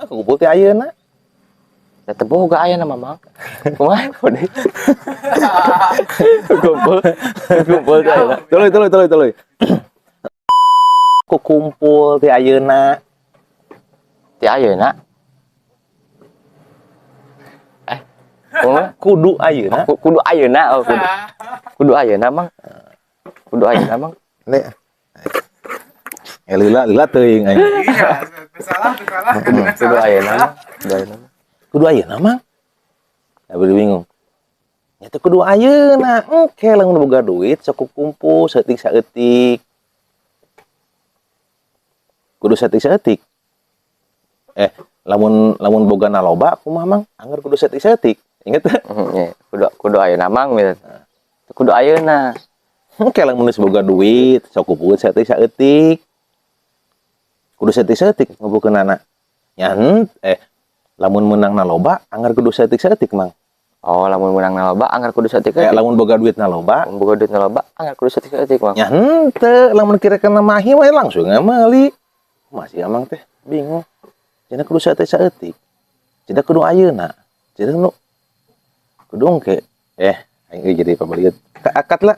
Kumpul ti ayeuna. Da teu boga ayeuna mah, Mang. Kumaha kode? Kumpul kumpul teh ayeuna. Tuluy, tuluy, tuluy, tuluy. Kukumpul ti ayeuna. Ti ayeuna. Eh, kumaha? Kudu ayeuna. Kudu ayeuna, oh, kudu. Kudu ayeuna, Mang. Kudu ayeuna, Mang. Le. Eh, lila lila teuing aing. Iya, salah, salah. Kudu ayeuna, Mang. Kudu ayeuna, Mang. Kudu ayeuna, Mang. Ya bingung. Ya teh kudu ayeuna. Engke lamun boga duit sok kumpul saeutik saeutik. Kudu saeutik saeutik. Eh, lamun lamun boga loba kumaha, Mang? Angger kudu saeutik saeutik. Inget teu? Iya. Kudu kudu ayeuna, Mang, gitu. Kudu ayeuna. Engke lamun geus boga duit sok kumpul saeutik saeutik. Kudu saeutik saeutik ngumpulkeunana. Ya eh, lamun menang loba angger kudu saeutik saeutik, Mang. Oh, lamun menang loba angger kudu saeutik. Eh, lamun boga duit loba. Lamun boga duit loba angger kudu saeutik saeutik, Mang. Ya henteu, lamun kira-kira mahi we langsung meuli. Masih amang teh bingung. Cenah kudu saeutik saeutik. Cenah kudu ayeuna. Cenah nu kudu engke. Eh, aing euy jadi pabaliut. Ka akad lah.